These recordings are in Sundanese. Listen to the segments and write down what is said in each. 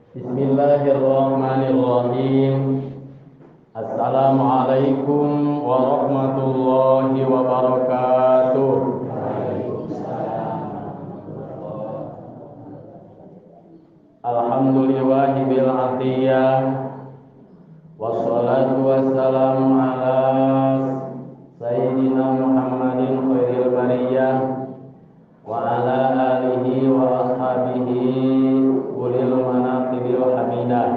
Bismillahirrahmanirrahim. Assalamualaikum warahmatullahi wabarakatuh. Alhamdulillahi bil atiyah. Wassalatu wassalamu ala Sayyidina Muhammadin khairil bariyah wa ala alihi wa ashabihi ulil manaqibil hamidah.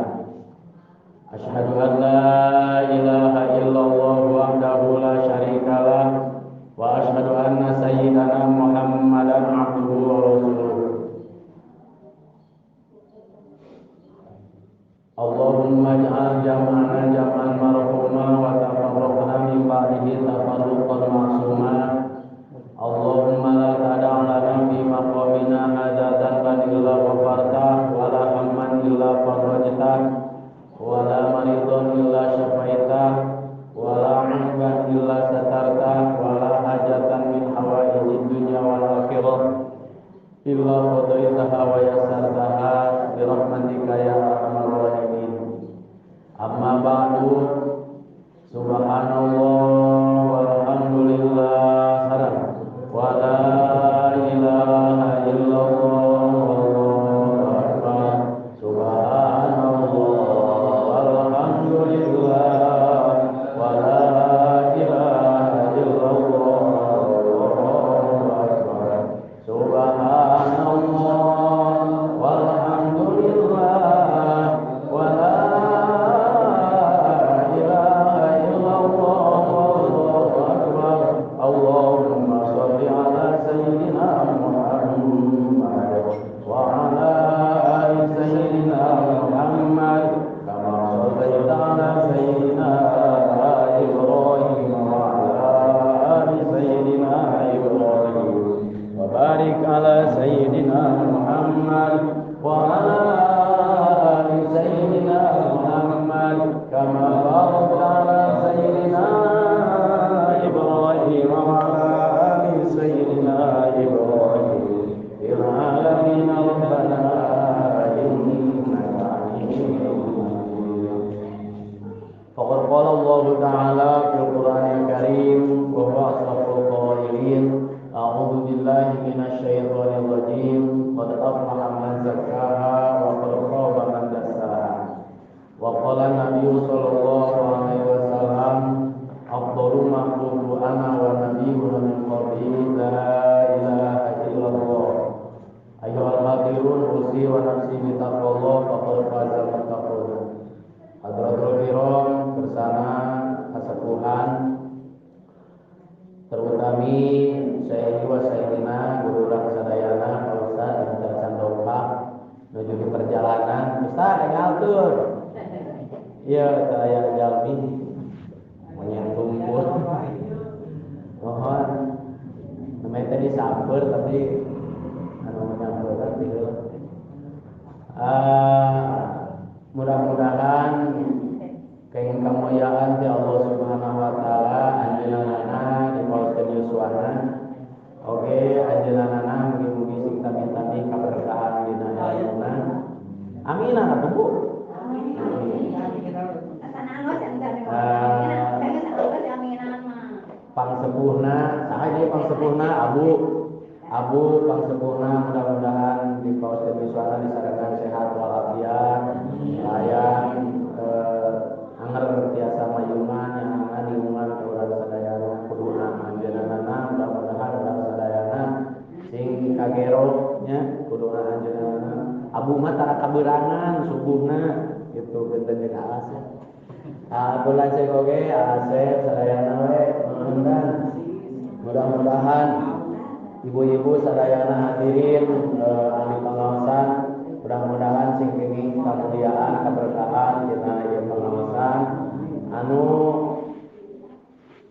Asyhadu an la ilaha illallah wahdahu la syarikalah wa asyhadu anna sayyidana Muhammadan abduhu wa rasuluh. Allahumma ij'al jam'ana jam'an marhuma wa tafarruqna min ba'dihi tafarruqan ma'suma. Allahumma la tada' lana fi maqamina hadza dzanban illa ghafartah wa la hamman illa farajtah wa la maridan illa syafaitah wa la 'aiban illa satartah wa la hajatan min hawaijid dunya wal akhirah illa qadaitaha wa yassartaha bi rahmatika ya arhamar rahimin. Amma ba'du. Subhanallah walhamdulillah wa la ilaha illallah wallahu akbar. Subhanallah walhamdulillah wa la ilaha illallah wallahu akbar. Subhanallah walhamdulillah wa la ilaha illallah wallahu akbar. Allahumma shalli ala sayyidina Muhammad wa ala ali sayyidina Muhammad kama shallaita ala sayyidina Ibrahim wa ala ali sayyidina Ibrahim wa barik ala sayyidina Muhammad wa ala ali sayyidina Muhammad kama barakta ala sayyidina Ibrahim wa ala ali sayyidina Ibrahim fil alamin rabbana innaka hamidum majid. Faqad qala Allah ta'ala fil Qur'anil Karim wa huwa asraful qailin. A'udzu billahi minasy syaithanir rajim. Qad aflaha man zakkaha wa qad khaba man dassaha. Wa qala an-nabiy sallallahu alaihi wasallam afdalu ma qultu ana wa nabiyyuna min qabli la ilaha illallah. Ayyuhal hadirun usi wa nafsi bi taqwallah faqad fazal muttaqun. Hadratul kiram bersama kasepuhan terutami Syekh wa Sayyidina guru urang sadayana Pak Ustaz anu can dongkap nuju di perjalanan. Ustaz ngaltur. Ieu saya jalmi menyentuh mohon namanya tadi samper tapi anu menyamper gitu. Mudah-mudahan kenging kemuliaan ti Allah Subhanahu wa taala anjeunna dipaoskeun yuswana. Oke, anjeunna mugi-mugi sing tami-tami kaberkahan dina ilmuna. Amin atuh Bu. Amin. Pangsepuhna, saha ieu pangsepuhna Abu. Abu pangsepuhna mudah-mudahan dipaoskeun yuswana disarengan sehat walafiat, aya anger tiasa mayungan nyangan niungan ka urang sadayana kuduna anjeunna mudah-mudahan urang sadayana sing kagero nya kuduna anjeunna. Abu mah tara kaberangan subuhna gitu benten jeung alas ya. Aku lanceuk oge Asep sadayana we mudah-mudahan ibu-ibu sadayana hadirin ahli pengawasan mudah-mudahan sing kenging kamuliaan kaberkahan dina ieu pengawasan anu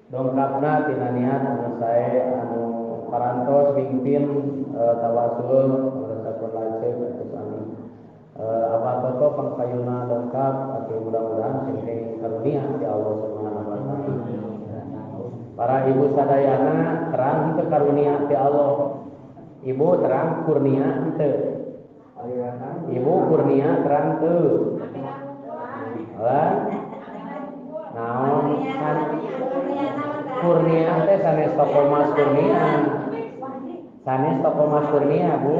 dongkapna tina niat anu sae anu parantos mimpin tawasul resepun lanceuk terus amin. Abah toto pangkayuna dongkap atau mudah-mudahan sing kenging karunia ti Allah Subhanahu wa taala. Para ibu sadayana terang henteu karunia ti Allah. Ibu terang kurnia henteu. Ibu kurnia terang teu. Naon kurnia teh sanes toko Mas Kurnia. Sanes toko Mas Kurnia, Bu.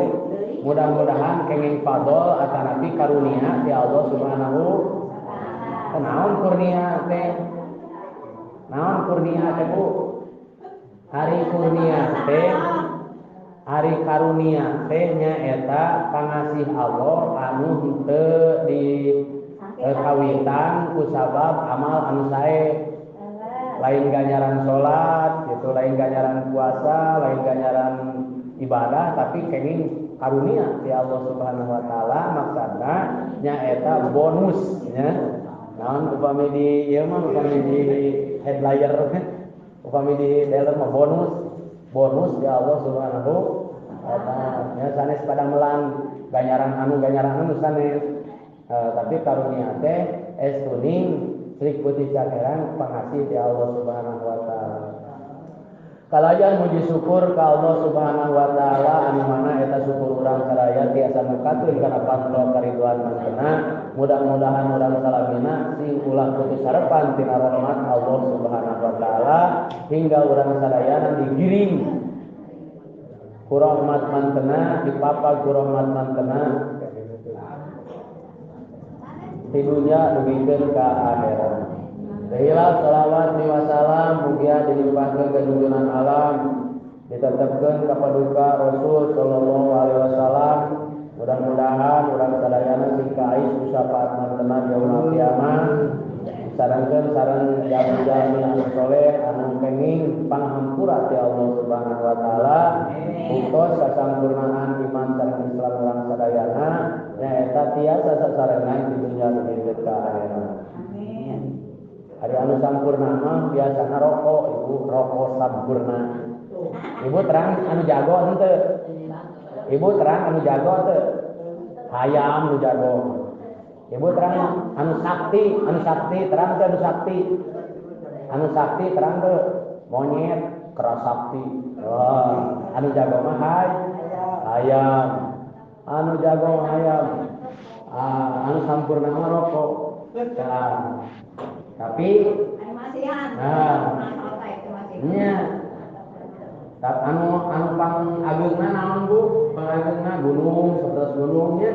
Mudah-mudahan kenging fadol atanapi karunia ti Allah Subhanahu. Naon kurnia teh? Naon kurnia teh, Bu? Hari kurnia teh, hari karunia teh nyaeta pangasih Allah anu henteu di kawitan ku sabab amal anu sae. Lain ganjaran salat gitu, lain ganjaran puasa, lain ganjaran ibadah, tapi kenging karunia ti Allah Subhanahu wa taala, maksudna nyaeta bonus nya. Naon upami di ieu mah upami di headliner, upami di dalam mah bonus, bonus di Allah Subhanahu wa taala. Nya sanes pada melang ganjaran anu sanes. Tapi karunia teh es kuning srik putih cakeran pangasih di Allah Subhanahu wa taala. Kalayan muji syukur ka Allah Subhanahu wa taala anu mana eta syukur urang sadaya tiasa mekatun kana pantol kariduan mantena. Mudah-mudahan urang salamina sing ulah putus harapan tina rahmat Allah Subhanahu wa taala hingga urang sadayana digiring ku rahmat mantena, dipapag ku rahmat mantena di dunia dugikeun ka akhirat. Hilal salawat wa salam mugia dilimpahkeun ka junjungan alam, ditetepkeun ka paduka Rasul sallallahu alaihi wasallam. Mudah-mudahan urang sadayana sing kaais ku syafaat mantena yaumul kiamah. Sarengkeun sareng jami-jami anu soleh anu kenging panghampura ti Allah Subhanahu wa taala. Buktos kasampurnaan iman sareng Islam urang sadayana nyaeta tiasa sasarengan di dunya dugikeun ka akhirat. Amin. Hari anu sampurna mah biasana rokok, ibu rokok sampurna. Ibu terang anu jago henteu? Ibu terang anu jago teu? Hayam anu jago. Ibu terang anu sakti terang teu anu sakti. Anu sakti terang teu? Monyet keras sakti. Wah, anu jago mah hayam. Anu jago hayam. Anu sampurna mah rokok. Nah, tapi nah, nya anu anu pangageungna naon Bu? Pangageungna gunung, sapertos gunungnya.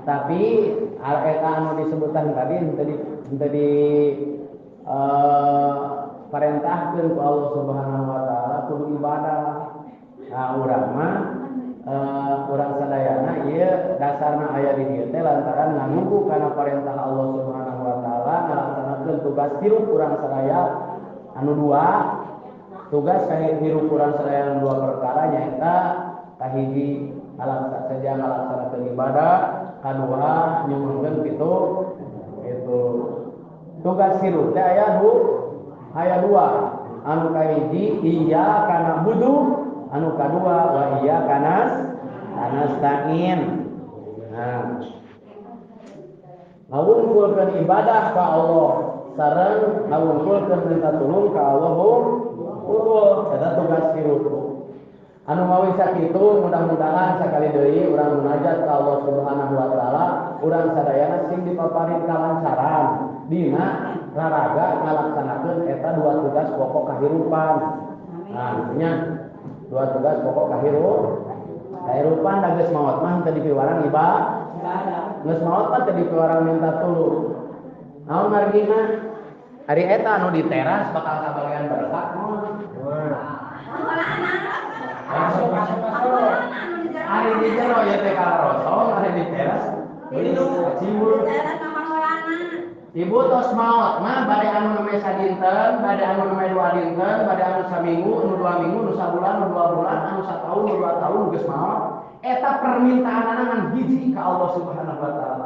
Tapi eta anu disebutan tadi henteu di parentahkeun ku Allah Subhanahu wa taala kudu ibadah. Nah, urang mah urang sadayana ieu dasarna aya di dieu teh lantaran nganunggu kana parentah Allah Subhanahu wa taala ngalaksanakeun tugas hirup urang sadaya anu dua. Tugas hirup urang sadaya anu dua perkara nyaeta kahiji ngalaksanakeun ibadah, kadua nyuhunkeun kitu itu. Tugas hirup teh aya dua. Anu kahiji iya kana budu, anu kadua wa iya kanas nasta'in. Nah, ngawungkulkeun ibadah ka Allah sareng ngawungkulkeun minta tulung ka Allah unggul, eta tugas hirup. Anu mawi sakitu mudah-mudahan sakali deui urang munajat ka Allah Subhanahu wa taala, urang sadayana sing dipaparin kalancaran dina raraga ngalaksanakeun eta dua tugas pokok kahirupan. Nah, nya dua tugas pokok kahirupan da geus maot mah teu dipiwarang ibadah. Geus maot mah teu dipiwarang minta tulung. Naon margina? Ari eta anu di teras bakal kabagian berkat moal. Masuk. Ari di jero ya teh kalarosong, ari di teras cibur. Ibu tos maot mah bade anu nembe sadinten, bade anu nembe dua dinten, bade anu saminggu, nu dua minggu, nu sabulan, nu dua bulan, anu sataun, nu dua tahun geus maot. Eta permintaanana ngan hiji ka Allah Subhanahu wa taala.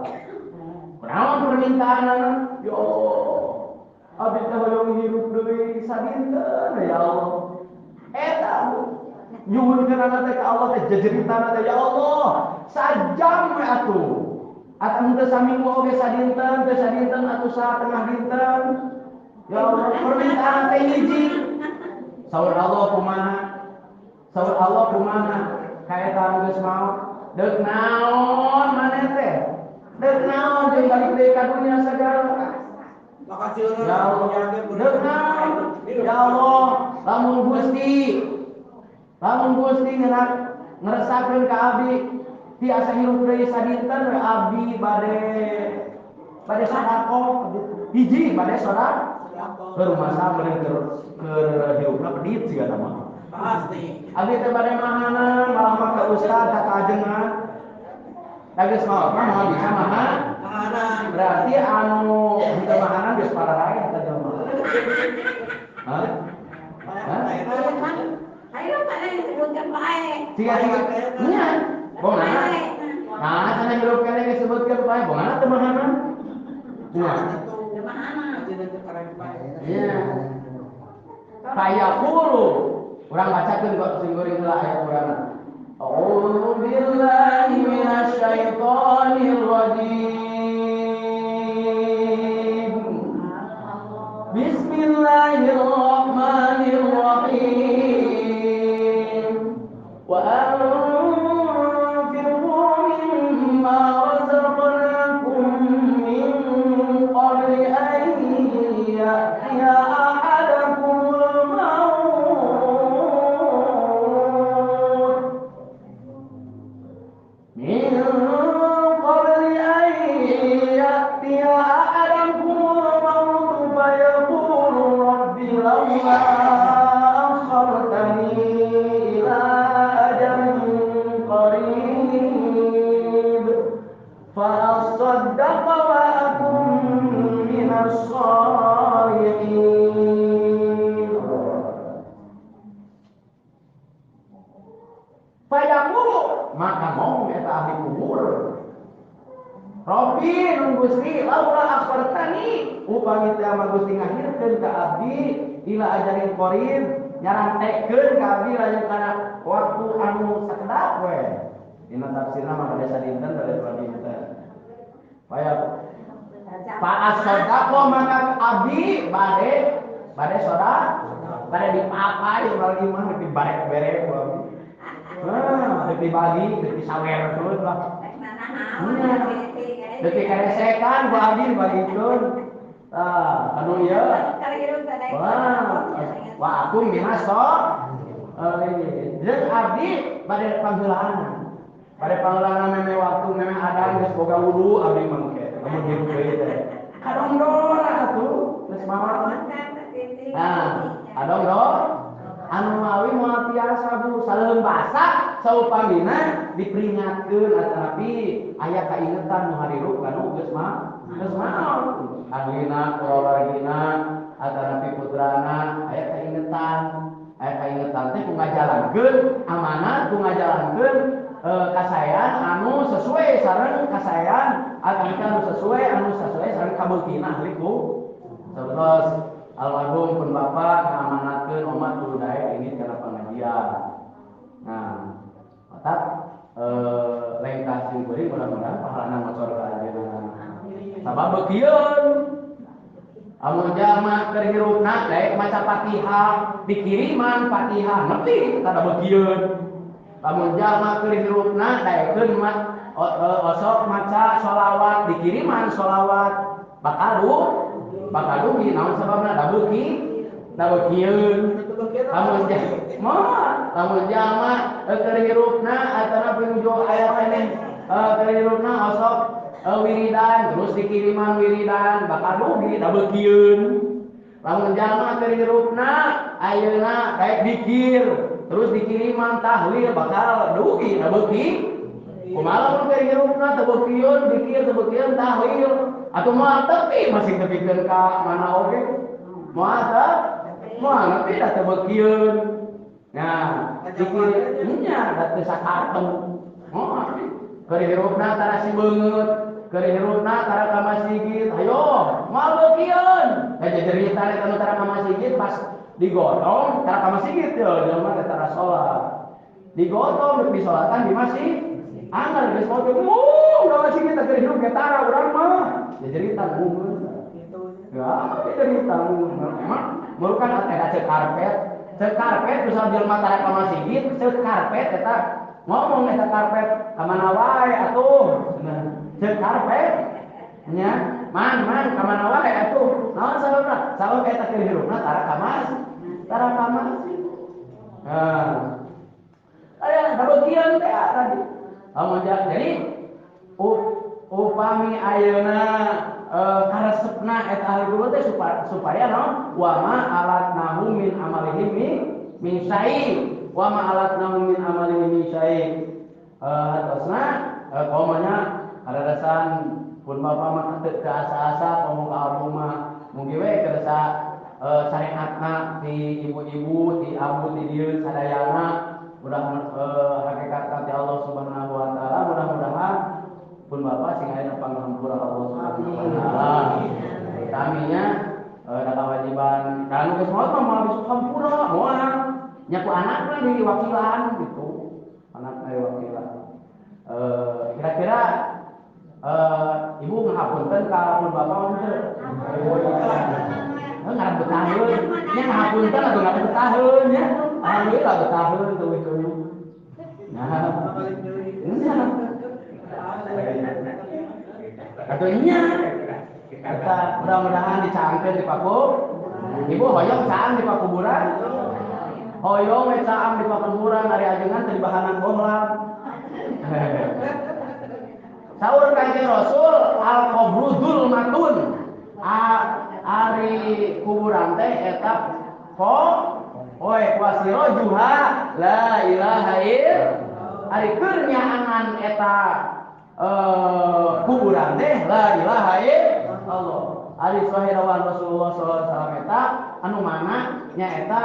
Kunaon permintaanana? Ya Allah, abdi teh hoyong hirup deui sadinten ya Allah. Eta nyuhunkeunana teh ka Allah teh jejeritana teh ya Allah, sajam we atuh. Atau henteu saminggu oge sadinten, teu sadinten atuh satengah dinten. Ya Allah, permintaan teh hiji. Saur Allah kumaha? Saur Allah kumaha? Ka eta anu geus maot. Deuk naon Deuk naon jeung balik deui ka dunya sagala. Ya Allah, deuk naon? Ya Allah, lamun Gusti ngeresakeun ka abdi tiasa hirup deui sadinten we abdi bade sedekah hiji bade sedekah ke rumah sa meureun keur hirupna pedit siga mah. Pasti. Abdi teh bade mahanan malah mah ka ustad ka kajengan. Da geus maot mah moal bisa mahan. Mahanan. Berarti anu henteu mahanan geus pararae eta jelema. Hah? Hah? Ayo mana disebutkan bae. Siga-siga. Nya. Bongana. Nah, cenah hirup keneh disebutkeun bae, bongana teu mahanan. Nya. Teu mahanan. Iya. Fayaqulu. Urang bacakeun kok sing goreng heula ayat Quran. A'udzu billahi minasyaitonir rajim. Bismillahirrahmanirrahim. Wa anfiqu mimma razaqnakum min qabli an ya'tiya ahadakumul maut min qabli an ya'tiya ahadakumul maut fayaqulu rabbi lawla akhartani ila ajalin qarib fa asaddaqa wa akun minas sholihin. Fayaqulu maka ngomong eta ahli kubur, Rabbi nun Gusti laula akhartani upami teh mah Gusti ngahirkeun ka abdi ila ajalin qarib nyarantekeun ka abdi lamun kana waktu anu sakedap we. Dina tafsirna mah bade sadinten bade dua dinten. Faya fa asadaqo maka abdi bade soda bade dipapai lagi mah dibarek-berek ku abdi. Nah, dibagi, disawerkeun lah. Detik karesekan ku abdi dibagikeun. Tah, anu ieu. Wah, wa aku minas jeung abdi bade pangheulaanan. Bade pangheulaanan meme waktu meme adan geus boga wudu abdi mah engke. Lamun hirup deui teh. Kadongdor atuh geus maot. Nah, kadongdor anu mawi moal tiasa bu saleum basa saupamina diperingatkeun atanapi aya kaingetan nu harirup kanu geus mah geus maot. Ahlina kulawargina atanapi putrana aya kaingetan teh ku ngajalankeun amanat ku ngajalankeun kasaean anu sesuai sareng kasaean atanapi anu sesuai sareng kabeukina ahli ku. Terus almarhum pun bapak ngamanatkeun omat kudu daek ini kana pengajian. Nah, mata lengkah sing kuring mudah-mudahan pahalana ngocor ka anjeunna. Sabab beukieun. Amun jalma keur hirupna daek maca Fatihah, dikiriman Fatihah nepi tada beukieun. Lamun jalma keur hirupna daekeun osok maca sholawat, dikiriman sholawat bakal rugi naon sababna da beukieun. Lamun lamun jalma keur hirupna atana pinuju aya keneh keur hirupna osok wiridan terus dikiriman wiridan bakal rugi da beukieun. Lamun jalma keur hirupna ayeuna daek dikir terus dikiriman tahlil bakal rugi da beuki. Kumaha lamun keur hirupna teu beukieun dikir teu beukieun tahlil atuh moal tepi masih tepikeun ka mana oge moal teu moal nepi da teu beukieun. Nah dikir nya da teu sakarteng moal keur hirupna tara si beungeut keur hirupna tara ka masjid ayo moal beukieun da jajerita eta nu tara ka masjid pas digotong tara ka masjid teu jelema teh tara salat digotong deuk disolatan di masjid anggar geus maot ka masjid teh keur hirup ge tara urang mah jajerita bungeun ya jajerita mah merukan eta ceuk karpet bisa jelema tara ka masjid ceuk karpet eta ngomong eta karpet ka mana wae atuh cenah Ceuk karpet nya man man ka mana wae atuh. Naon sababna? Sabab eta keur hirupna tara ka masjid. Tara ka masjid. Nah. Aya kabeukian teh tadi. Lamun jadi upami ayeuna karesepna eta ahli kubur teh supaya no wa ma alatnahu min amalihim min syai wa ma alatnahu min amalihim min syai atosna komanya karadasan pun bapa mah teu asa-asa komo ka abu mah mugi we kersa syariatna ti ibu-ibu ti abu ti dieu sadayana mudah hakikatna ti Allah Subhanahu wa taala mudah-mudahan pun bapak sing aya panghampura Allah Subhanahu wa taala. Taminya da kewajiban dan geus maot mah moal bisa hampura moal nya ku anakna diwakilan gitu. Anakna diwakilan. Kira-kira ibu ngahapunten ka pun bapak mah henteu? Heuh ngarep betaheun. Nya ngahapunten atuh ngarep betaheun nya. Alhamdulillah betaheun teuing-teuing. Nah. Atuh nya eta mudah-mudahan dicaangkeun di paku. Ibu hoyong caang di pakuburan. Hoyong we caang di pakuburan ari ajengan teu dibahanan bohlam. Saur Kanjeng Rasul al qabru dzulmatun. Ari kuburan teh eta po oe wasirajuha la ilaha illallah. Ari keur nyaangan eta kuburan teh la ilaha illallah. Ari sahih rawan Rasulullah sallallahu alaihi wasallam eta anu mana nyaeta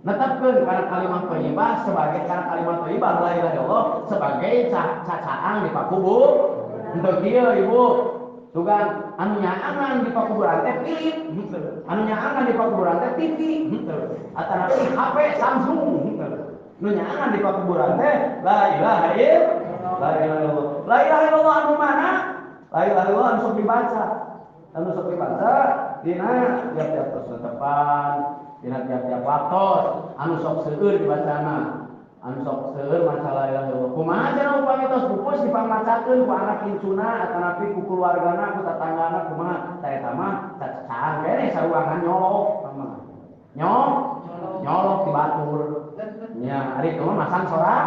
netepkeun kana kalimat thayyibah sebagai kana kalimat thayyibah la ilaha illallah sebagai cacaang di pakubur. Henteu kieu ibu. Sugan anu nyaangan di pakuburan teh Philip henteu. Anu nyaangan di pakuburan teh TV henteu. Atanapi HP Samsung henteu. Nu nyaangan di pakuburan teh la ilaha illallah. La ilaha illallah. La ilaha illallah anu mana? La ilaha illallah anu sok dibaca. Anu sok dibaca dina tiap-tiap tepan, dina tiap-tiap waktu anu sok seueur dibacana. Anu sok seueur maca la ilaha illallah. Kumaha cenah upami tos pupus dipangmacakeun ku anak incuna atanapi ku keluargana ku tatanggana kumaha? Ta eta mah cacaang keneh saruangan nyolok mah. Nyolok di batur. Nya ari itu mah masang sorak.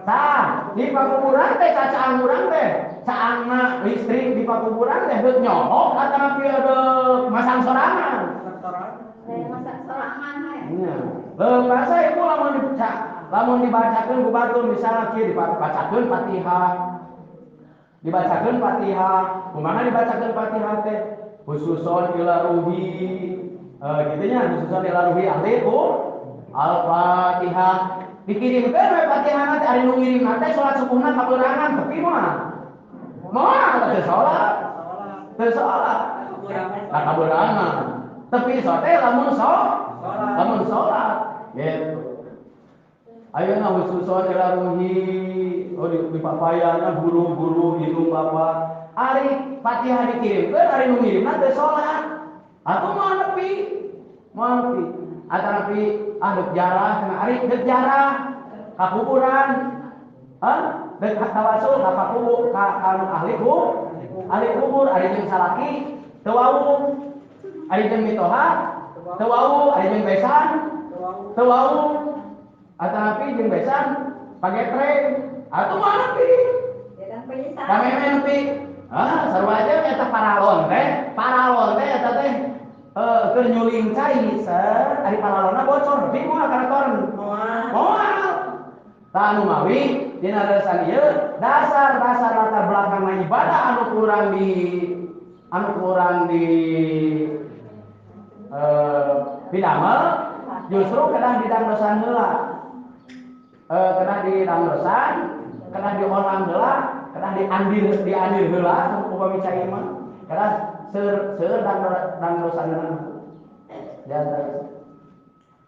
Tah, di pakuburan teh cacaang urang teh, caangna listrik di pakuburan teh deuk nyolok atanapi deuk masang sorangan. Masang sorangan we. Nya. Leuh basa ibu lamun dibaca, lamun dibacakeun ku batur misalna kieu dibacakeun Fatihah. Dibacakeun Fatihah, kumaha dibacakeun Fatihah teh? Khususon ila ruhi. Gitu nya, khususon ila ruhi ahli ku Al-Fatihah. Dikirimkeun we Fatihahna teh ari nu ngirimna teh salat subuhna kabeurangan tepi moal. Moal teu salat. Teu salat. Nah kabeurangan. Tepi sote lamun lamun salat gitu. Ayeuna khususon ila ruhi oh di papayana guru-guru indung bapa. Ari Fatihah dikirimkeun ari nu ngirimna teu salat. Atuh moal nepi. Moal nepi. Atanapi ah deuk jarah cenah ari deuk jarah ka kuburan. Hah? Deuk tawasul ka pakubur ka anu ahli ahli kubur ari jeung salaki teu wau. Ari jeung mitoha teu wau, ari jeung besan teu wau. Atanapi jeung besan pagetreng atuh moal nepi. Dameme nepi. Ah sarua aja eta paralon teh eta teh keur nyuling cai ser ari paralonna bocor di moal kana toren moal. Tah anu mawi dina resan ieu dasar-dasar latar belakangna ibadah anu kurang di pidamel justru kedah didangdosan heula. Kedah didangdosan, kedah diolang heula, kedah diandir heula upami cai mah. Kedah seur dangdosanna. Ya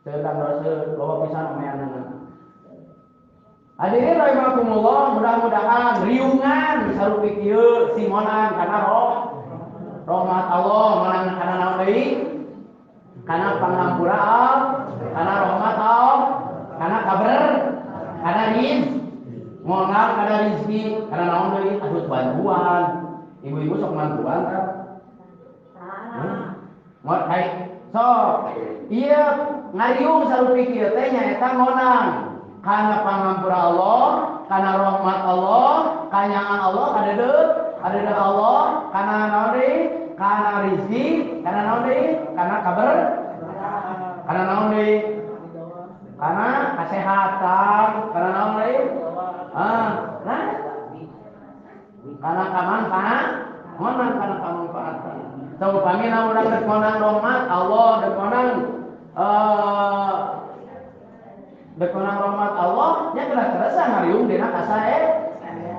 seur dangdosan loba pisan omeanna. Hadirin rahimakumullah, mudah-mudahan riungan sarupi kieu simonan kana roh rahmat Allah menang kana naon deui? Kana pangampura Allah, kana rahmat Allah, kana kabar, kana rizki, monang kana rizki, kana naon deui? Aduh bantuan. Ibu-ibu sok mantuan kan? Ngot hai sok ieu ngariung sarupi kieu teh nyaeta ngonang kana pangampura Allah, kana rahmat Allah, kanyangan Allah kadeudeuh, kadeudeuh Allah, kana naon deui? Kana rizki, kana naon deui? Kana kabar, kana naon deui? Kana kesehatan, kana naon deui? Ah, nah kana kamanfaat, ngonang kana kamanfaatan. Saupamina urang rek ngonang rahmat Allah, rek ngonang rek ngonang rahmat Allah, nya kedah kerasa ngariung dina kasae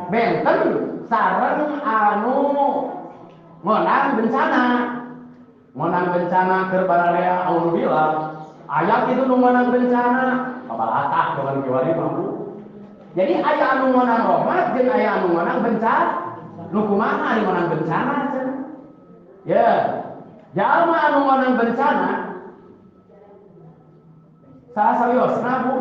benten sareng anu ngonang bencana. Ngonang bencana keur bararea auzubillah. Aya kitu nu ngonang bencana, kabalatah dengan kiwari mampu. Jadi aya anu ngonang rahmat jeung aya anu ngonang bencana. Nu kumaha ari ngonang bencana cenah? Ya, jalma anu ngonang bencana salah sawiosna Bu.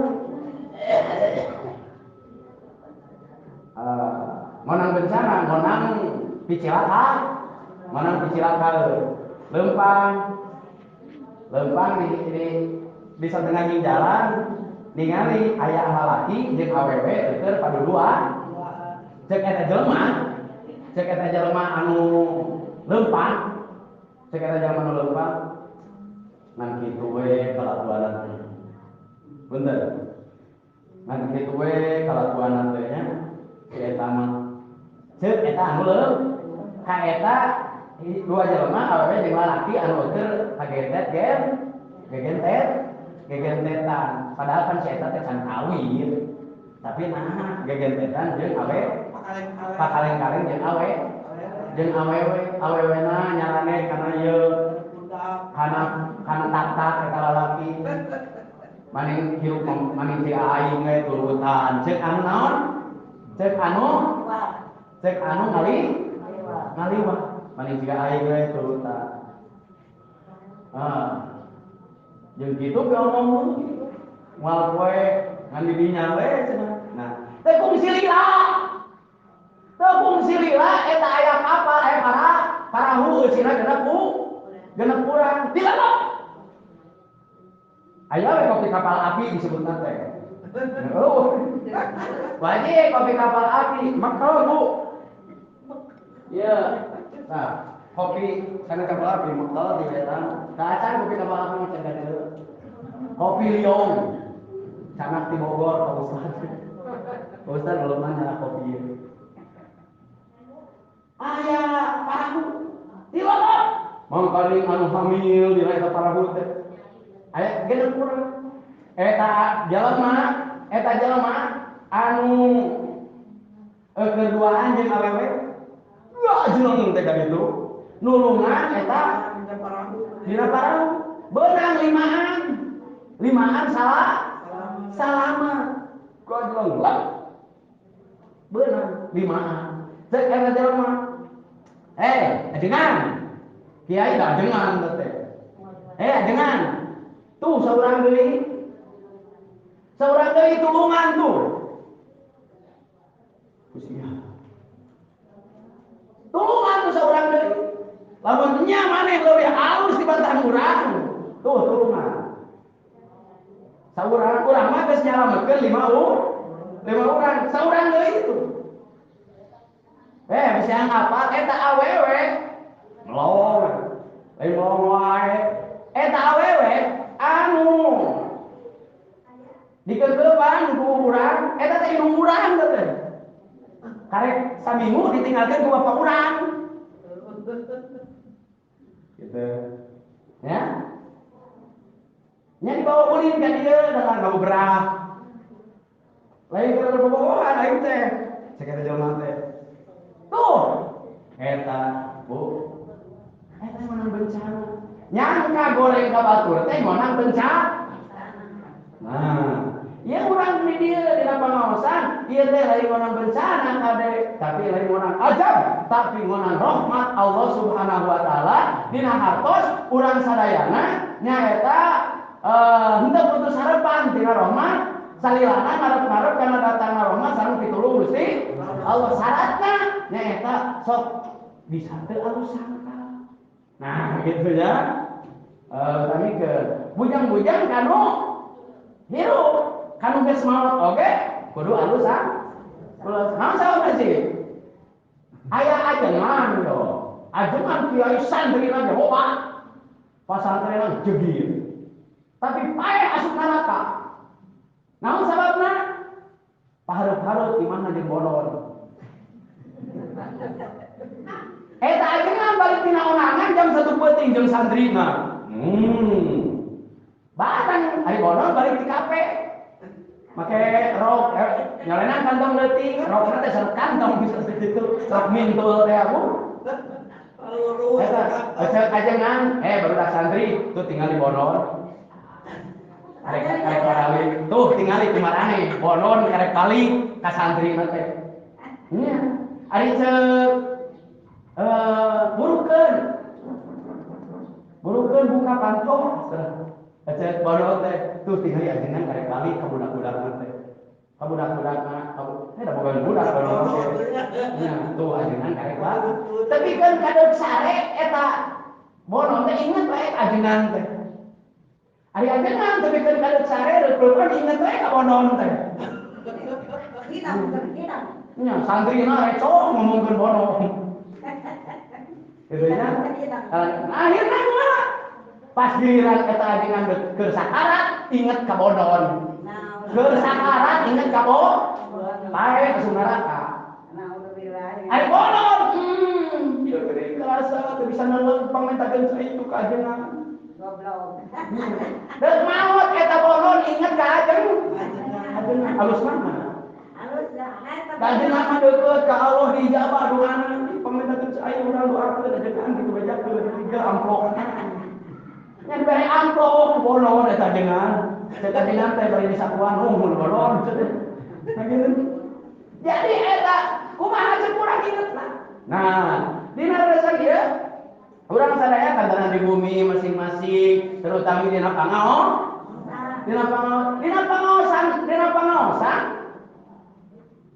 Ngonang bencana, ngonang picilaka, ngonang picilaka lempang. Lempang di satengah jalan ningali aya lalaki jeung awewe keur padudua. Cek eta jelema, cek eta jelema anu lempang. Cek eta jelema anu lempang ngan kitu we kalakuanan teh. Punten. Ngan kitu we kalakuanan teh nya si eta mah. Cek eta anu leuh ka eta dua jelema awewe jeung lalaki anu keur kagentet gen gegentet gegentetan. Padahal kan si eta teh can kawin. Tapi nah gegentetan jeung awe pakaleng-kaleng jeung awe jeung awewe awewena nyarane kana ieu kana kana tak-tak eta lalaki maning hirup maning si aing we turutan ceuk anu naon ceuk anu ngali ngaliwat maning siga aing we turutan ah jeung kitu ge omong moal poe ngan di dinya we cenah nah teh kungsi lila teu kungsi lila eta aya kapal aya parahu eusina genep urang dilalap aya we kopi kapal api disebutna teh. Oh. Wajib kopi kapal api mekel Bu. Iya. Nah, kopi sana kapal api mekel di eta. Kacan kopi kapal api mah cegah deui. Kopi Liong. Canak di Bogor Pak Ustaz. Pak Ustaz belum nanya kopi ieu. Aya parahu. Dilalap. Mangkaling anu hamil dina eta parahu teh. Aya genep urang. Eta jelema anu keduaan jeung awewe. Wah jeleng teh ka ditu. Nulungan eta dina parahu. Beunang limaan. Limaan salah salama. Gojeleng lah. Beunang limaan. Cek eta jelema. Eh, ajengan. Kiai da ajengan teh. Eh, ajengan. Tuh saurang deui. Saurang deui tulungan tuh. Kusia. Tulungan tuh saurang deui. Lamun nya maneh leuwih halus dibantah urang. Tuh tulungan. Saurang urang mah geus nyalametkeun 5 urang. Saurang deui itu. Eh, bisa ngapal eta awewe. Melong. Lain melong wae. Eta awewe anu dikekepan ku urang eta teh indung urang teh karek saminggu ditinggalkeun ku bapak urang gitu ya nya dibawa ulin ka dieu datang ka beberah lain keur bobogohan aing teh cek eta jelema teh tuh eta Bu eta menang bencana nyangka goreng ka batur teh menang bencana. Nah, ya urang di dieu dina pangaosan, ieu teh lain ngonang bencana kade, tapi lain ngonang azab, tapi ngonang rahmat Allah Subhanahu wa taala dina hartos urang sadayana nyaeta henteu putus harapan tina rahmat, salilana ngarep-ngarep kana datangna rahmat sareng pitulung Gusti Allah. Syaratna nyaeta sok Bisa teu alus sangka. Nah, gitu ya. Kami ke bujang-bujang kanu hirup, kanu geus maot oge kudu alus sangka. Naon sahabat sih? Aya ajengan yo. Ajengan kiai santri lagi loba. Pasantren jegir. Tapi paeh asup neraka. Naon sababna? Pahareup-hareup imahna jeung bodor. Eta ajengan balik tina onangan jam 1 peuting jeung santrina. Barang ari bodor balik di kafe. Make rok nyolenan kantong leutik, rokna teh sareng kantong bisa sakitu, rok mintul teh aku. Eta ajengan, barudak santri tuh tinggal di bodor. Arek balik tuh tinggali di marane, bodor karek balik ka santri teh. Nya, ari ceuk burukeun. Burukeun buka panto. Ceuk bodor teh tuh tinggali ajengan karek balik ka budak-budak teh. Ka budak-budak mah, da boga budak bodor teh. Nya, tuh ajengan karek balik. Tapi kan kadeuk sare eta bodor teh inget wae ajengan teh. Ari ajengan tapi kan kadeuk sare reupeun inget wae ka bodor teh. Nya, santrina recok ngomongkeun bodor. Gitu nya. Akhirna kumaha? Pas giliran eta ajengan keur sakarat inget ka bodon. Keur sakarat inget ka bodon. Paeh asup neraka. Ari bodon, ieu geuning kerasa teu bisa neleung pangmentakeun cai itu ka ajengan. Goblok. Deuk maot eta bodon inget ka ajengan. Alus mana? Alus dah. Ka ajengan mah deukeut ka Allah diijabah doana. Pangmentakeun cai urang doakeun ajengan kitu bejakeun tiga amplop. Nya dibere amplop bodon eta ajengan. Eta ajengan teh bari disakuan unggul bodon. Nah gitu. Jadi eta kumaha ceuk urang ingetna. Nah, dina rasa ieu urang sadaya kantaran di bumi masing-masing, terutama dina pangaos. Dina pangaos, dina pangaosan, dina pangaosan.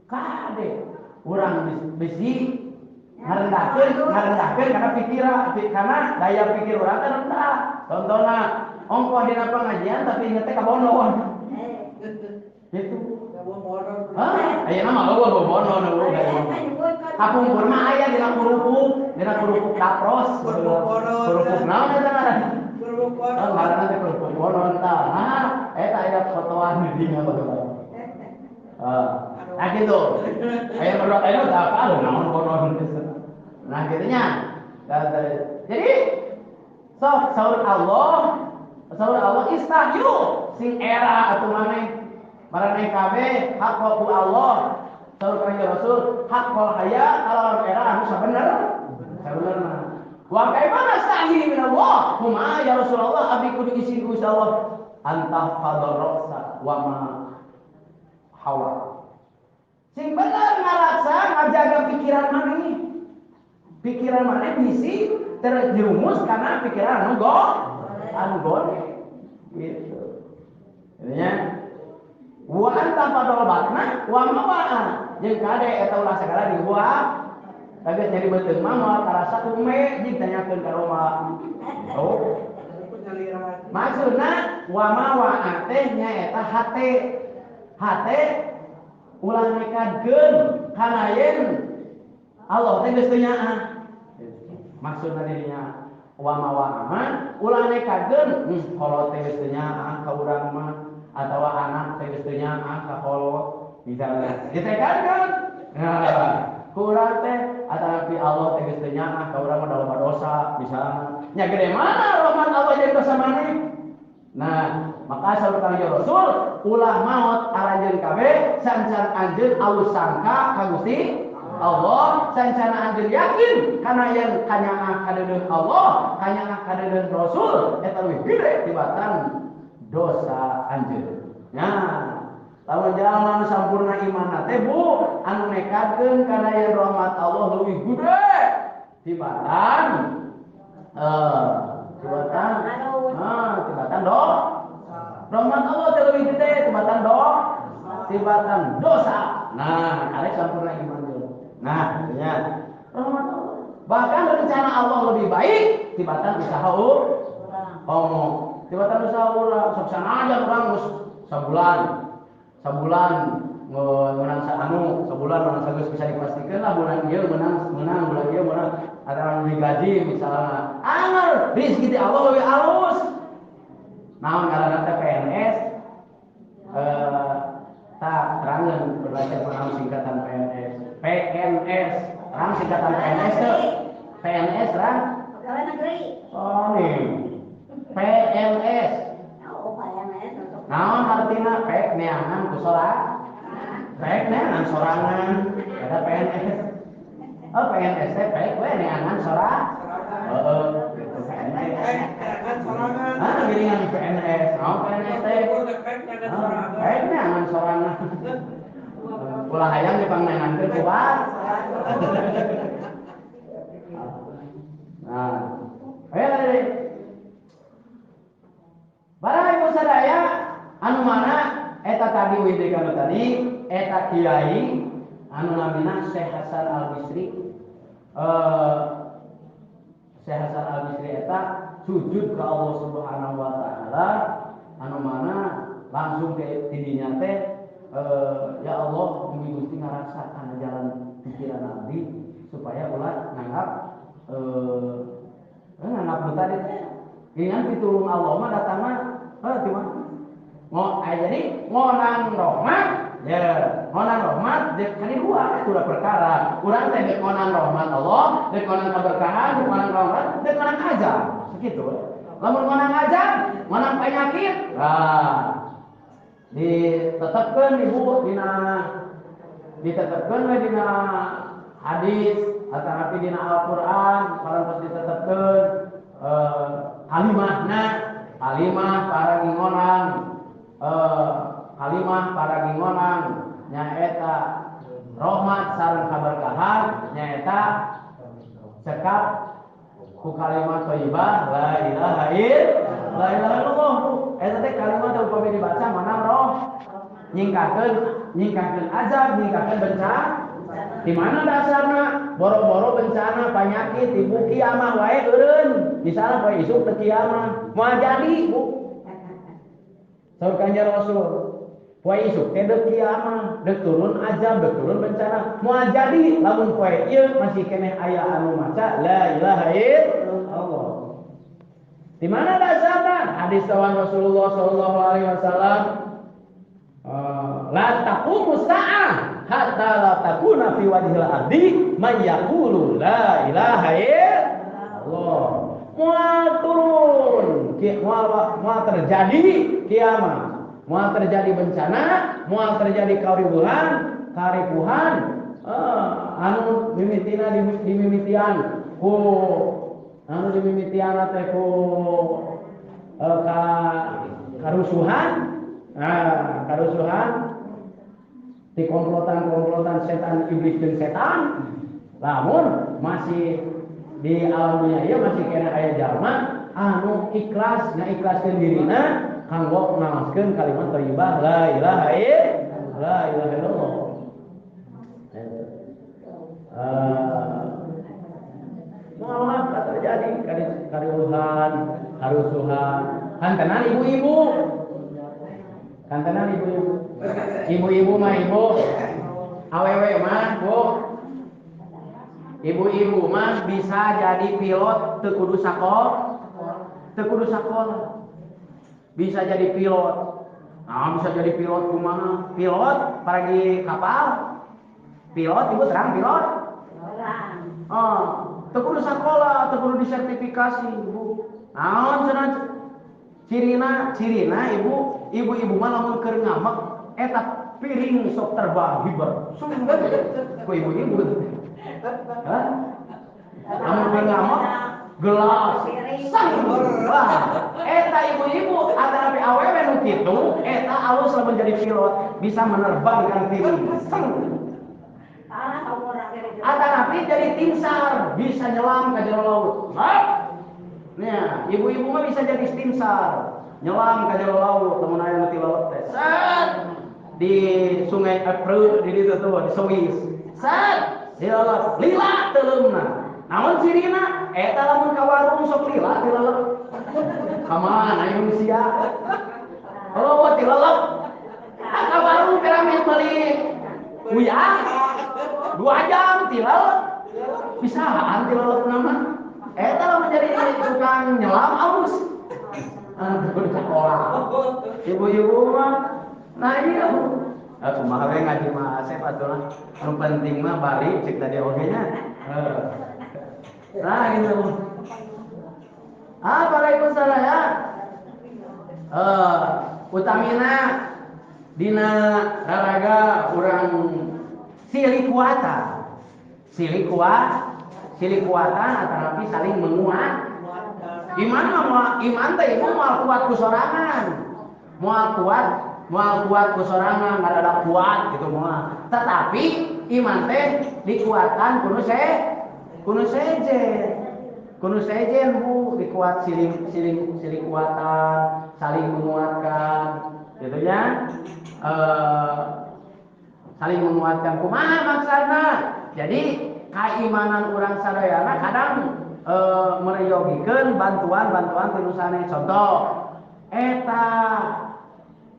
Kade urang bisi ngarendahkeun karena pikiran, karena daya pikir urang teh rendah. Contohna, ongkoh dina pengajian tapi inget teh ka bonon. Gitu. Hah? Ayeuna mah eueuh bonon eueuh. Kapungkur mah aya dina kerupuk dapros. Kerupuk naon eta ngaranna? Kerupuk bonon. Oh, ngaranna teh kerupuk bonon tah. Nah, eta aya fotoan di dinya baheula. Nah gitu. Aya barudak ayeuna tah apal naon bonon. Nah gitu nya. Jadi sok saur Allah istahyu sing era atuh maneh. Maraneh kabeh hak ku Allah. Saur kanjeng Rasul haqqul haya kalawan era anu sabener. Sabenerna. Wa kaifa nastahi min Allah? Kumaha ya Rasulullah abdi kudu isin ku Allah antah fadar ra'sa wa ma hawa. Sing bener ngaraksa ngajaga pikiran maneh. Pikiran maneh bisi terjerumus karena pikiran anu anu goreng. Gitu. Intinya wa anta fadol batna wa mawa'a jeung kade eta ulah sagala dihuap tapi nyeri beuteung mah moal karasa kume jeung tanyakeun ka Roma. Oh. Maksudna wa mawa'a teh nyaeta hate. Hate ulah nekadkeun kana yen Allah teh geus teu nyaah. Maksudna dirinya wa mawa'a mah ulah nekadkeun kolot teh geus teu nyaah ka urang mah atawa anak teh geus teu nyaah ka kolot misalnya ditekadkeun. Nah, ku urang teh atanapi Allah teh geus teu nyaah ka urang mah loba dosa misalnya. Nya gede mana rahmat Allah jeung dosa maneh. Nah, maka saur kanjeng Rasul ulah maot aranjeun kabeh sancan anjeun alus sangka ka Gusti Allah, sancana anjeun yakin kana yen kanyaah kadeudeuh Allah, kanyaah kadeudeuh Rasul eta leuwih gede tibatan dosa anjeun. Nah, lamun jalma nu sampurna imanna teh Bu, anu nekadkeun kana yen rahmat Allah leuwih gede tibatan tibatan tibatan do. Rahmat Allah teh leuwih gede tibatan do, tibatan dosa. Nah, arek sampurna iman. Nah, ya. Rahmat Allah. Bahkan rencana Allah lebih baik tibatan usaha homo. Tibatan usaha urang sok sanajan urang geus sabulan. Sabulan menang saanu, sabulan menang sageus bisa dipastikan lah bulan ieu menang, menang bulan ieu menang ada orang digaji misalnya. Anger rezeki ti Allah leuwih alus. Naon ngaranna teh PNS? Tak terangan berbaca paham singkatan PNS. PNS, terang singkatan PNS tuh. PNS terang? Pegawai negeri. Oh nih. PNS. Oh, PNS. Naon artina P neangan ku sorang? P neangan sorangan. Eta PNS. Oh, PNS teh P we neangan sorang. Heeh, itu PNS. Sorangan. Ah, giringan PNS. Naon PNS teh? P neangan sorangan. Ulah hayang dipangneangankeun ku batur. Nah, ayo tadi. Para ibu sadaya anu mana eta tadi widi kanu tadi eta kiai anu namina Syekh Hasan Al Bisri. Syekh Hasan Al Bisri eta sujud ke Allah Subhanahu wa taala anu mana langsung ke tidinya teh ya Allah mugi Gusti ngarasa kana jalan pikiran abdi supaya ulah nganggap nganggap nu tadi teh ingat pitulung Allah mah datangna heuh di mana jadi ngonang rahmat ya ngonang rahmat dek kali dua itu udah perkara urang teh dek ngonang rahmat Allah dek ngonang keberkahan dek ngonang rahmat dek ngonang azab segitu lamun ngonang azab ngonang penyakit nah ditetapkeun ibu dina ditetapkeun we dina hadis atanapi dina Al-Qur'an parantos ditetapkeun kalimahna kalimah para ngingonang kalimah para ngingonang nyaeta rahmat sareng kaberkahan nyaeta cekap ku kalimat thayyibah la ilaha illallah. Eta teh kalimat teh upami dibaca menang roh nyingkahkeun azab, nyingkahkeun bencana. Di mana dasarna? Boro-boro bencana penyakit tibu kiamah wae eureun. Misalna poe isuk teu kiamah, moal jadi, Bu. Saur Kanjeng Rasul, poe isuk teh deuk kiamah, deuk turun azab, deuk turun bencana. Moal jadi lamun poe ieu masih keneh aya anu maca la ilaha illallah. Di mana dasarna? Hadis sawan Rasulullah sallallahu alaihi wasallam, la taqumu sa'ah hatta la takuna fi wajhil ardi man yaqulu la ilaha illallah. Moal turun, moal terjadi kiamat, moal terjadi bencana, moal terjadi karibuhan, karipuhan, anu mimitina dimimitian ku anu dimimitian teh ku karusuhan, nah karusuhan di komplotan-komplotan setan iblis jeung setan. Lamun masih di alam dunia ieu masih kena aya jalma anu ikhlas ngaikhlaskeun dirina kanggo ngaoskeun kalimat thayyibah la ilaha illallah. Moal terjadi kariuhan, karusuhan. Kantenan ibu-ibu. Kantenan ibu-ibu. Ibu-ibu mah ibu. Awewe mah, Bu. Ibu-ibu mah bisa jadi pilot teu kudu sakola. Teu kudu sakola. Bisa jadi pilot. Nah, bisa jadi pilot kumaha? Pilot paragi kapal. Pilot ibu terang pilot. Oh, teu kudu sakola, teu kudu disertifikasi, Bu. Naon cenah cirina ibu, ibu-ibu mah lamun keur ngamek eta piring sok terbang hiber. Ku ibu-ibu. Hah? Lamun keur ngamek gelas sang. Wah, eta ibu-ibu atanapi awewe nu kitu, eta alus lamun jadi pilot bisa menerbangkan piring. Sang. Atanapi jadi tim SAR, bisa nyelam ke jero laut. Nah, ibu-ibu mah bisa jadi tim SAR, nyelam ke jero laut, lamun aya nu ti laut teh. Set di Sungai April di ditu tuh di Swiss. Set di laut, lila teuleumna. Naon cirina? Eta lamun ka warung sok lila tilelep. Ka mana ieu sia? Oh, tilelep. Ah, ka warung piramid meuli uyah. 2 jam tilelep. Bisaan tilelep nama. Eta lamun jadi tukang nyelam alus. Aduh, sekolah. Ibu-ibu mah nah iya. Ah, kumaha we ngaji mah Asep atuh lah. Nu penting mah bari cek tadi oge nya. Nah gitu. Ah, waalaikumsalam ya. Utamina dina raraga urang silih kuatan. Silih kuatan atanapi saling menguat. Iman mah iman teh ibu moal kuat ku sorangan. Moal kuat ku sorangan, ngarada kuat gitu moal. Tetapi iman teh dikuatkan kuno sejen. Kuno sejen Bu, dikuat silih kuatan, saling menguatkan gitu ya. Saling menguatkan kumaha maksudna? Jadi keimanan urang sadayana kadang mereyogikeun bantuan-bantuan ti nu sanes. Contoh eta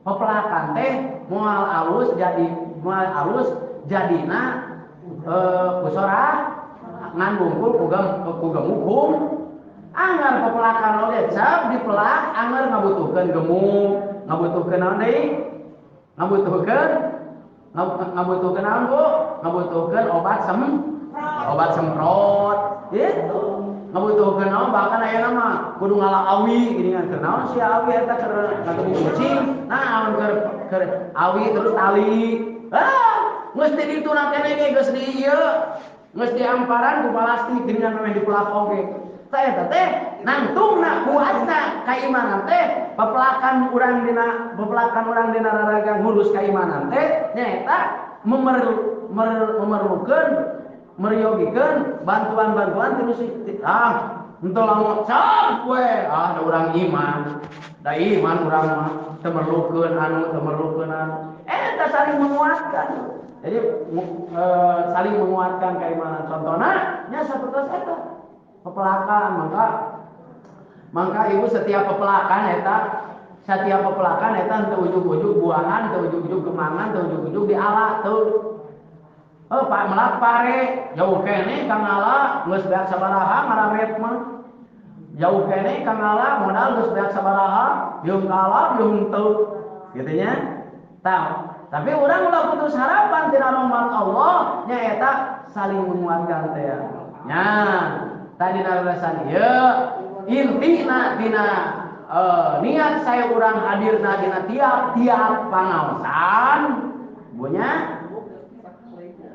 pepelakan teh moal alus jadina ku sora ngan bungkul ku gemuk anggar pepelakan oge cap dipelak anggar ngabutuhkeun gemuk ngabutuhkeun naon deui ngabutuhkeun naon Bu ngabutuhkeun obat semprot gitu ngabutuhkeun naon bahkan ayeuna mah kudu ngala awi geuningan keur naon sia awi eta keur ngagebuk kucing naon keur awi terus tali ah geus di ditu na keneh ge geus di ieu geus diamparan ku plastik geuningan meh dipelak oge tah eta teh nangtungna kuatna kaimanan teh pepelakan urang dina raraga ngurus kaimanan teh nyaeta memerlukeun meryogikeun bantuan-bantuan ti nu henteu lamun cap we ah da urang iman da iman urang mah teu merlukeun anu eta saling menguatkan. Jadi saling menguatkan keimanan. Contohna nya sapertos eta pepelakan. Maka ibu setiap pepelakan eta henteu ujug-ujug buahan, henteu ujug-ujug gemangan, henteu ujug-ujug diala teu. Oh, Pak melak pare jauh keneh ka ngala geus beak sabaraha ngaramet mah. Jauh keneh ka ngala modal geus beak sabaraha, jeung kalah jeung teu. Gitu nya. Tah, tapi urang ulah putus harapan tina rahmat Allah nyaeta saling menguatkan teh. Nya, tadi nalasan ieu intina dina niat saya urang hadirna dina tiap-tiap pangaosan bunya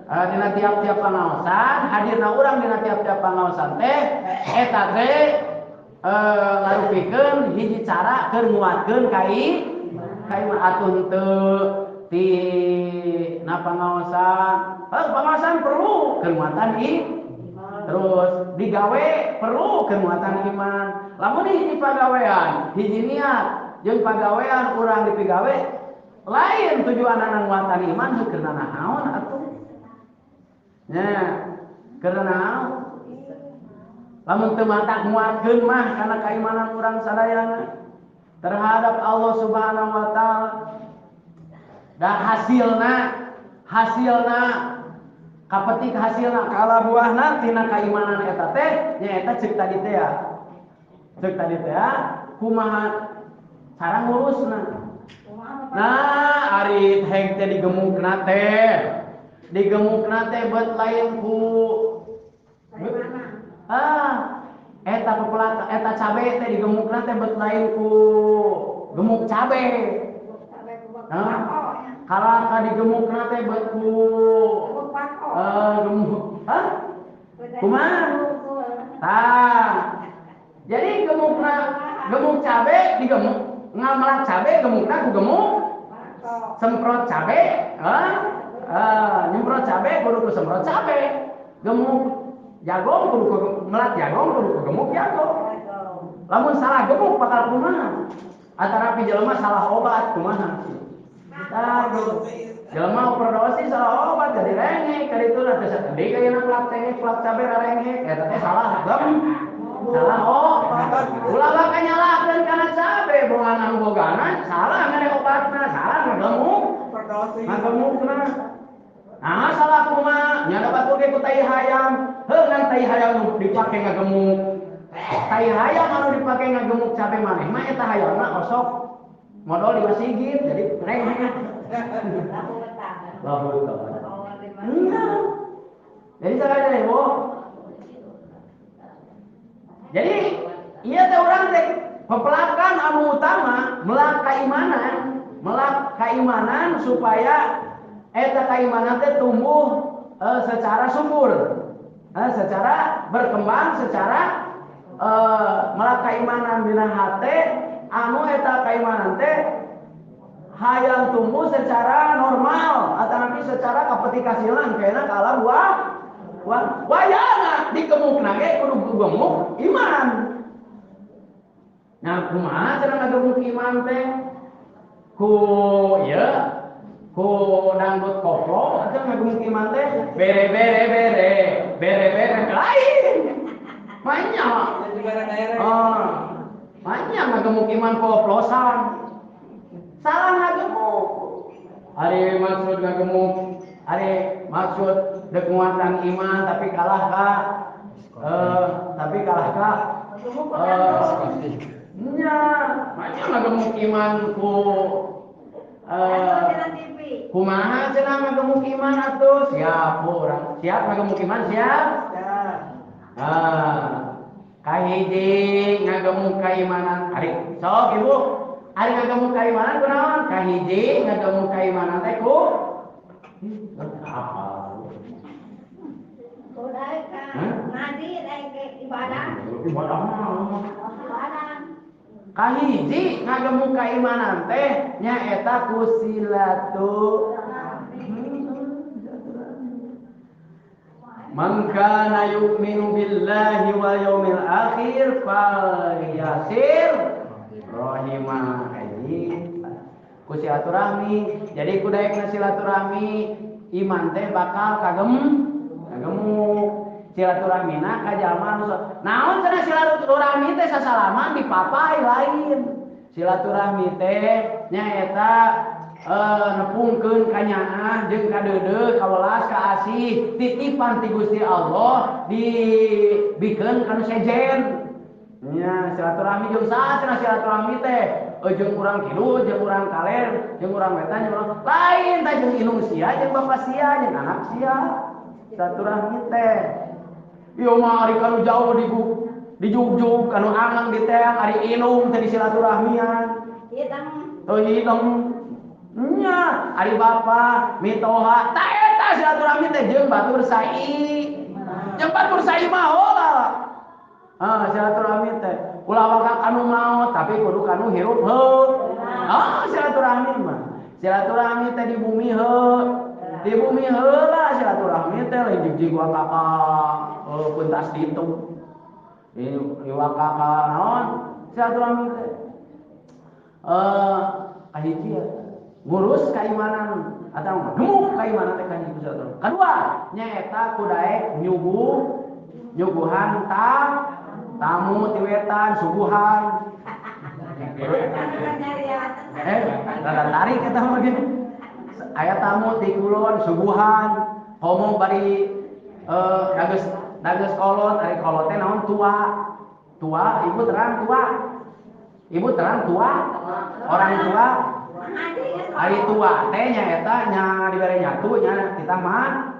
dina tiap-tiap pangaosan hadirna urang dina tiap-tiap pangaosan teh eta teh ngarupikeun hiji cara keur nguatkeun kai atuh teu ti na pangaosan pangaosan perlu kekuatan terus digawe perlu kekuatan iman. Lamun hiji pagawean hiji niat jeung pagawean urang dipigawe lain tujuanana nguatan iman heuh keur naon atuh nya keur naon lamun teu matak nguatkeun mah kana keimanan urang sadayana terhadap Allah Subhanahu wa taala. Da hasilna kapetik hasilna kala buahna tina keimanan eta teh nyaeta ceuk tadi teh ya. Ceuk tadi teh kumaha cara ngurusna. Nah, ari heg teh digemukna teh. Digemukna teh beut lain ku eta pepelak eta cabe teh digemukna teh beut lain ku gemuk cabe. Nah, kalaka digemukna teh beut ku gemuk. Hah? Kumaha? Tah. Jadi gemukna gemuk cabe digemuk ngamelak cabe gemukna ku gemuk semprot cabe, nyemprot cabe kudu ku semprot cabe. Gemuk jagung kudu ku melak jagung kudu ku gemuk jagung. Lamun salah gemuk bakal kumaha? Antara jelema salah obat kumaha? Tah gitu. Jelema overdosis salah obat jadi rengek ka ditu teh sakedik ayeuna plak cengek plak cabe rengek eta teh salah gem. Salah obat. Ulah bakal nyalakeun kana cabe bongan anu bogana salah mere obatna salah ngagemuk overdosis. Ngagemukna. Nah salah kumaha nya dapat oge ku tai hayam. Heuh ngan tai hayam nu dipake ngagemuk. Tai hayam anu dipake ngagemuk cabe maneh mah eta hayamna osok modal 5 sigit jadi rengek. Lahu ta'ala. Jadi salah ibu. Jadi iya teh urang teh pepelakan anu utama melak keimanan supaya eta keimanan teh tumbuh secara subur, secara berkembang, secara melak keimanan dina hate anu eta keimanan teh hayang tumbuh secara normal atau nanti secara kapetikasilan kayaknya kalah buah wayana digemukna ge kudu gemuk iman. Nah kumaha cenah ngagemuk iman teh ku ieu ku dangdut koplo atuh ngagemuk iman teh bere bere bere bere bere lain banyak banyak ngagemuk iman koplosan salah ngagemuk. Ari maksud ngagemuk, ari maksud dek nguatan iman tapi kalah ka nya banyak ngagemuk iman ku kumaha cenah ngagemuk iman atuh siap urang siap ngagemuk iman siap kahiji ngagemuk kaimanan ari sok ibu ari ngagemuk kaimanan kunaon kahiji ngagemuk kaimanan teh ku apa ngaji ibadah ibadah kahiji ngagemuk kaimanan teh nyaeta ku silaturahmi. Man kana yu'minu billahi wal yaumil akhir falyasir rahimah. Ku silaturahmi. Jadi ku daekna silaturahmi iman teh bakal kagemuk. Silaturahmina ka jalma anu naon cenah silaturahmi teh sasalaman dipapai lain. Silaturahmi teh nyaeta nepungkeun kanyaah jeung kadeudeuh kawelas kaasih titipan ti Gusti Allah dibikeun kanu sejen. Nya silaturahmi jeung saha cenah silaturahmi teh jeung urang kidul jeung urang kaler jeung urang wetan jeung urang lain teh jeung indung sia jeung bapa sia jeung anak sia silaturahmi teh. Ieu mah ari kanu jauh dijugjug kanu angang di teang ari indung teh di silaturahmian. Hitam. Teu hitam. Nya ari bapa mitoha ta eta silaturahmi teh jeung batur sai. Jeung batur sai mah heula. Ah silaturahmi teh ulah waka kanu maot tapi kudu kanu hirup heuh. Ah silaturahmi mah. Silaturahmi teh di bumi heuh. Di bumi heula silaturahmi teh lain jig-jig waka ka puntas ditu. Iwaka ka naon silaturahmi teh. Kahiji ya. Ngurus keimanan atau gemuk keimanan teh kahiji silaturahmi. Kadua nyaeta ku daek nyuguhan tamu ti wetan suguhan. Rada tarik eta mah ge. Aya tamu ti kulon suguhan, homo bari dageus kolot, ari kolot teh naon tua. Tua, ibu terang tua. Ibu terang tua. Orang tua. Ari tua teh nya eta nya dibere nyatu nya kita mah.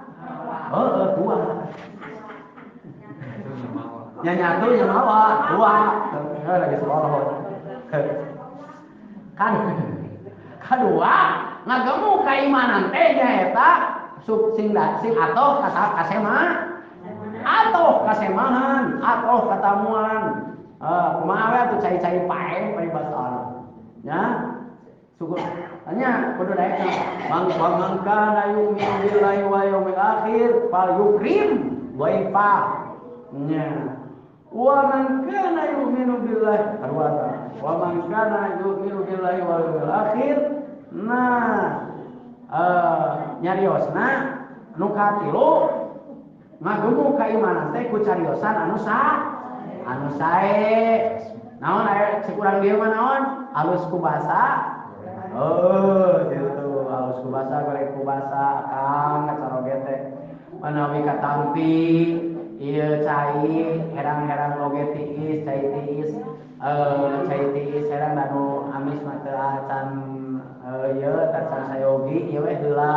Heeh, tua. Nya nyatu nya mawa, tua. Heuh lagi sekolah. Kan kadua ngagemuk keimanan teh nyaeta sing atoh kasema atoh kasemahan atoh katamuan kumaha we atuh cai-cai paeh paribasana nya syukur nya kudu daek bang kana yu'minu billahi wal yaumil akhir fal yukrim dhaifa nya wa man kana yu'minu billahi arwata wa man kana yu'minu billahi wal yaumil akhir. Nah, Nyariosna nu katilu ngagemuk kaimanan teh ku cariosan anu anu sae. Naon aya cek urang dieu mah naon? Alus ku basa. Oh, gitu. Alus ku basa goreng ku basa akang kacaroge teh. Manawi katampi ieu cai herang-herang oge tiis, cai tiis. Cai tiis herang anu amis mah teu acan ieu tacan sayogi ieu we heula.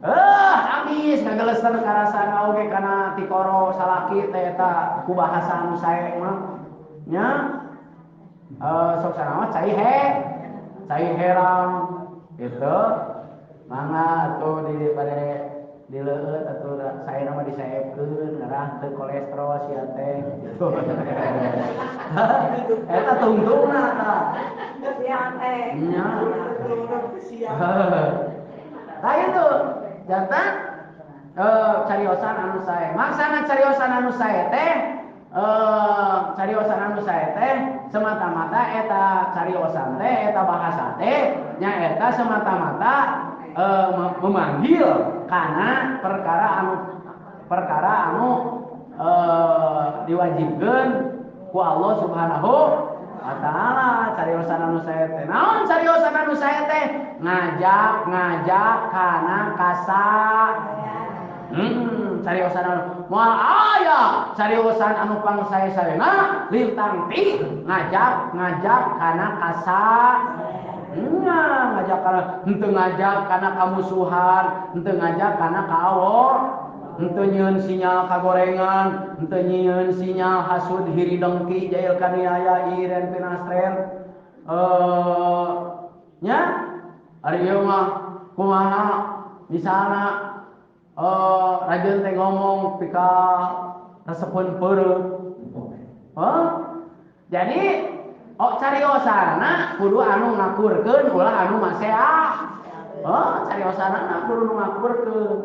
Amis ngageleser karasana oge kana tikoro salaki teh eta ku bahasa anu sae mah. Nya sok sarama cai cai herang gitu. Mangga atuh di bade dileueut atuh saena mah disaepkeun ngarah teu kolesterol sia teh gitu. Eta tungtungna tah. Sia teh. Nya. Tah itu jantan cariosan anu sae. Maksana cariosan anu sae teh cariosan anu sae teh semata-mata eta cariosan teh eta bahasa teh nya eta semata-mata memanggil kana perkara anu diwajibkeun ku Allah Subhanahu wa taala. Cariosan anu sae teh naon cariosan anu sae teh ngajak kana kasa. Cariosan anu moal aya cariosan anu pangsae-saena lintang ti ngajak kana kasa. Nya ngajak kana henteu ngajak kana kamusuhan, henteu ngajak kana kawo, henteu nyieun sinyal kagorengan, henteu nyieun sinyal hasud hiri dengki jail kaniaya iren pinastren. Nya ari ieu mah kumaha misalna rajeun teh ngomong pika resepeun peureut. Jadi cariosana kudu anu ngakurkeun ulah anu masea. Cariosana kudu nu ngakurkeun.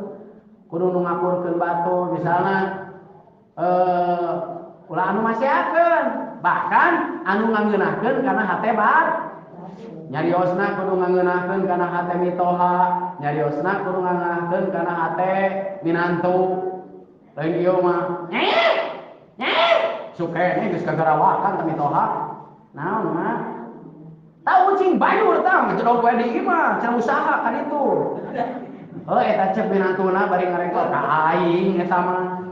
Kudu nu ngakurkeun batur misalna ulah anu maseakeun, bahkan anu ngangeunahkeun kana hate bar. Nyariosna kudu ngangeunahkeun kana hate mitoha, nyariosna kudu ngangeunahkeun kana hate minantu. Lain ieu mah sukene geus kagarawakan ka mitoha. Naon mah? Tahu ucing bayur tah ngedog we di imah, cenah usaha kan itu. Heuh eta cek minantuna bari ngarengkol ka aing eta mah.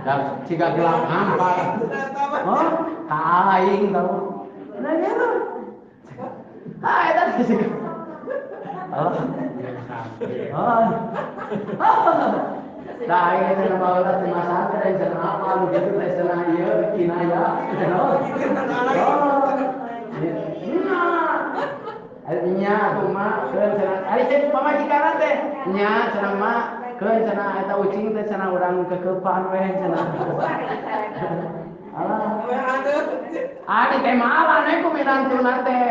Da ciga gelap hampar. Heuh, ka aing tau. Nah gitu. Ah eta ciga. Oh. Oh. Da aing teh baheula teh masakan teh cenah apa nu kitu teh cenah ieu kinaya. Nya atuh mah keun cenah ari cek pamajikanna teh nya cenah mah keun cenah eta ucing teh cenah urang kekeupan we cenah. Alah. Ah di teh malah ku minantuna teh.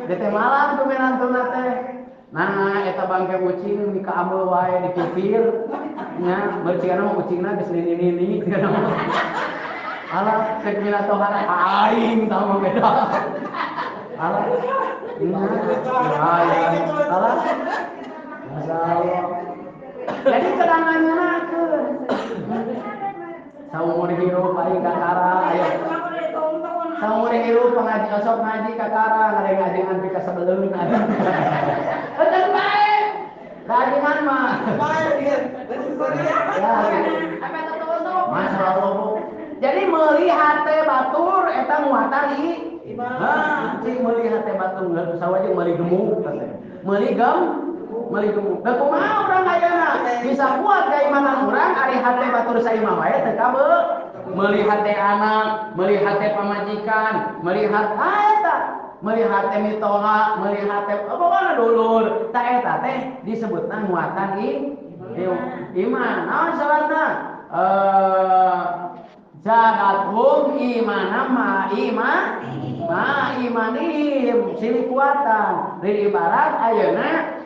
Di teh malam ku minantuna teh. Nah eta bangke ucing dikaambeul wae dikupir nya bercigana mah ucingna geus nini-nini cigana mah. Alah cek minatohana aing tah mah beda. Alah. Alah. Masyaallah. Jadi kedangankeun. Saumur hirup aing kakara aya. Saumur hirup pengaji osok ngaji kakara ngareng-ngajengan pika sebelum. Henteu bae. Ngajengan mah. Bae dia. Ya. Masyaallah. Jadi meuli hate batur eta muatan iman. Hah, cing meuli hate batur geus sawa jeung meuli gemuk teh. Meuli gemuk. Da kumaha urang ayeuna bisa kuat keimanan urang ari hate batur saimah wae teu kabeuk. Meuli hate anak, meuli hate pamajikan, meuli hate eta, meuli hate mitoha, meuli hate pokona dulur. Ta eta teh disebutna muatan iman. Naon sabarna? Zadathum imanam ma iman ma imanihim silih kuatan. Di ibarat ayeuna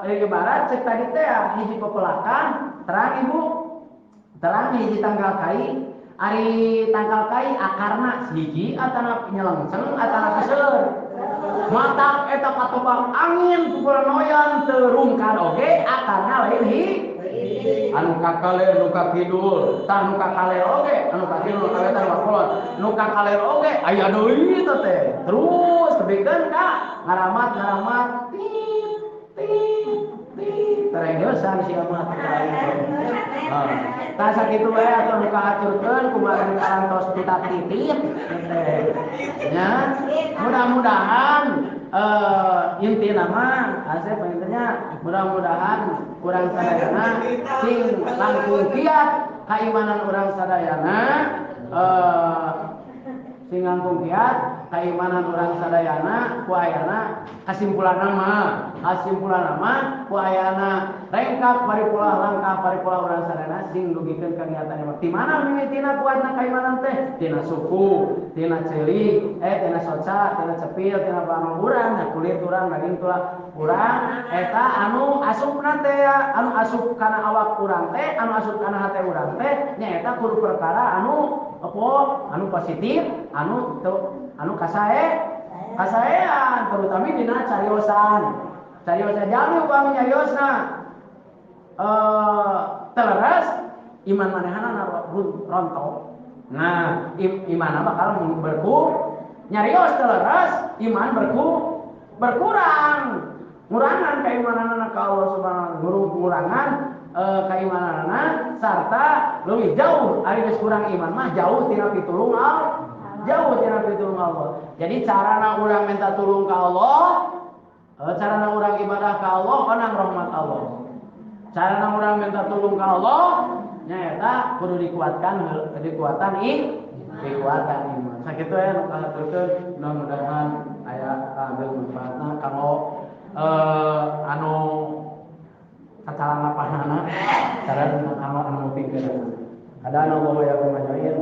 di ibarat cek tadi teh hiji pepelakan terang ibu terang hiji tanggal kai Ari tangkal kai akarna hiji atana nyelengceng atana keseur. Matak eta katobang angin pukulan teu rungkad oge akarna lain hi. Anu ka kaler nu ka kidul, tah nu ka kaler oge, anu ka kidul ka wetan ka kulon, nu ka kaler oge aya deui teh teh. Terus tebikeun ka ngaramat-ngaramat tit tit tit terengeusan sia mah teh. Tah sakitu bae atuh nu kaaturkeun kumaha nu karantos kita titip teh. Nya, mudah-mudahan intina mah asep intinya mudah-mudahan urang sadayana sing langkung kiat kaimanan urang sadayana sing langkung kiat kaimanan urang sadayana ku ayana kasimpulanna mah ku ayana rengkap paripula langkah paripula urang sadayana sing dugikeun ka niatan mah di mana mimitina kuatna kaimanan teh tina suku tina ceuli tina soca tina cepil tina panong urang na kulit urang daging tulang urang eta anu asupna teh anu asup kana awak urang teh anu asup kana hate urang teh nyaeta kudu perkara anu apa anu positif anu teu anu kasaean terutama dina cariosan cariosan jalmi upami nyariosna teleres iman manehana rontok. Nah, iman bakal berku nyarios teleres iman berkurang ngurangan keimananana ka Allah Subhanahu wa taala ngurangan keimananana sarta leuwih jauh ari geus kurang iman mah jauh tina pitulung Allah. Jauh tina pitulung Allah. Jadi carana urang minta tulung ka Allah, carana urang ibadah ka Allah onang rahmat Allah. Carana urang minta tulung ka Allah nyaeta kudu dikuatkan dikuatan dikuatan iman. Sakitu aya nu kahaturkeun mudah-mudahan aya kaambil manfaatna kanggo anu kacalana panana sareng kanggo anu mupikeun. Hadana Allah wa yakum ajmain.